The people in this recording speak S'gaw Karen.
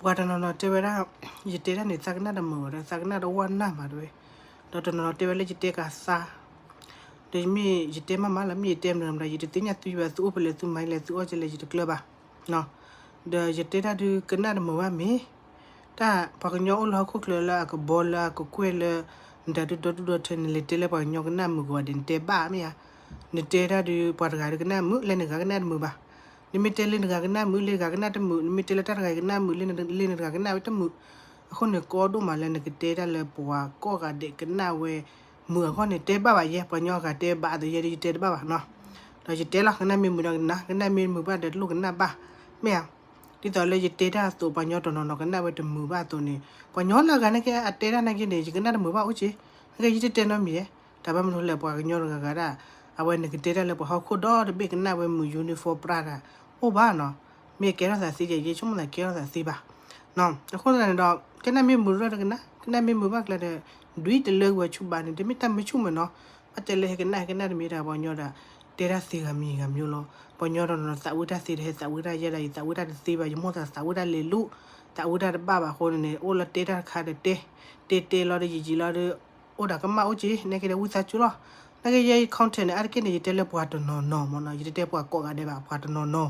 ပှၤတနီၤနီၤတဲဝဲဒၣ်, ယတဲတၢ်န့ၣ် သးကနၣ်တမုာ်ဘၣ်ဒီး သးကနၣ်တဝၢ်နၢ်မးတဲဝဲ, ဒီးတနီၤနီၤတဲဝဲလၢယတဲကးသါ, ဒီးယမ့ၢ်ယတဲမးမးလီၤ မ့ၢ်ယတဲမနုၤမနုၤ ယတသ့ၣ်ညါသုယဘၣ် သုအိၣ်ဖဲလဲၣ် သုမၤလဲၣ် သုအီၣ်ကလဲၣ် ယတကျၢၤဘၣ်, ဒီးယတဲတၢ်ဒုးကနၣ်တမုာ်ဘၣ်မ့ၢ် တၢ်ပှၤကညီအိၣ်လၢဟီၣ်ခိၣ်ချၢလၢအကဘီလၢအကကွဲၢ်လၢ နတၢ်ဒုးဒီဒူၣ်ဒီထၢန့ၣ် လဲၤတဲလၢပှၤကညီကနၣ်မုာ်ကဝဲၤဒဲး နတဲဘၣ်မ့ၢ်ဧါ, နတဲတၢ်ဒုးပှၤတဂၤဒုးကနၣ်မုာ် လၢနဂၤကနၣ်တမုာ်ဘၣ်, နမ့ၢ်တဲလၢနဂၤကနၣ်မုာ် လၢဂၤကနၣ်တမုာ် နမ့ၢ်တဲလၢတၢ်တဂၤကနၣ်မုာ် လၢနဂၤကနၣ်ဝဲတမုာ်, အဃိန့ၣ် ကီဒိၣ်မးလၢနကတဲတၢ်လၢပှၤကိးဂၤဒဲးကနၣ်ဝဲ မုာ်အဂီၢ်န့ၣ် တဲဘၣ်ဘၣ်ယဲ ပှၤကညီဂၤတဲဘၣ်အသိးယဲဒုးယတဲတဘၣ်ဘၣ်နီၤ, ဒီးယတဲလီၤ ကနၣ်မ့ၢ်မုာ်ဒီးကနၣ် ကနၣ်မ့ၢ်မုာ်ဘၣ်ဒီးတလိၣ်ကနၣ်ဘၣ်, မ့ၢ်ဧါ, ဒ်သိးလၢယတဲတၢ်အသိး ပှၤကညီတနီၤနီၤကနၣ်ဝဲတမုာ်ဘၣ်အသိးန့ၣ် ပှၤကညီလၢအဂၤနာ်က့ အတဲတၢ်နာ်က့န့ၣ် ယကနၣ်တမုာ်ဘၣ်အိၣ်က့, နာ်က့ယတတဲနီတမံၤယဲ, တၢ်ဘၣ်မနုၤလဲၣ် ပှၤကညီတဂၤဂၤဒၣ်, အဝဲနကတဲတၢ်လၢပှၤဟီၣ်ခိၣ်ဒီတဘ့ၣ်ကနၣ်ဝဲမုာ် uniform ပြၢ်တၢ်, အိၣ်ဘၣ်နီၤ, မ့ၢ်ကဲထီၣ်သးသ့ယဲ ယဆိကမိၣ်သးကဲထီၣ်သးသ့ဘၣ် အဃိသတးန့ၣ်ဒီး ကနၣ်မ့ၢ်မုာ်ဒီးကနၣ် ကနၣ်မ့ၢ်မုာ်ဘၣ်ကျဲဒီး ဒွံတလၢကဝဲၤဆူၣ်ဘၣ်န့ၣ် တမ့ၢ်တၢ်မုာ်ဆူၣ်မုာ်နီၤ, ဘၣ်တဲလၢဟဲကနၣ်ဟဲကနၣ်တမ့ၢ်တၢ်ပှၤကညီဒီး တဲတၢ်သ့ဂၤမံၤဂၤမံၤလီၤ, ပှၤကညီတနီၤနီၤသးဝံၣ်တၢ်သ့ဒီးဟဲသးဝံၣ်တၢ်ယဲဒၣ် ယသးဝံၣ်တၢ်တသ့ဘၣ် ယမိၢ်သးသးဝံၣ်တၢ်လဲၤလူၤ, သးဝံၣ်တၢ်တဘၣ်ဘၣ်အဃိန့ၣ် အိၣ်လၢတဲတၢ်တခါဒီးတဲ, တဲတဲလီၤဒီးယံာ်ယံာ်လီၤဒီး အိၣ်ဒီးကမၣ်အိၣ်က့ နာ်က့ဒီးဝံသးစူၤလီၤ, နာ်က့ယဲ content န့ၣ် အါတက့ၢ်န့ၣ် ယတဲလၢပှၤတနီၤနီၤမ့ၢ်နီၤ ယတတဲပှၤကိးဂၤဒဲးဘၣ် ပှၤတနီၤနီၤ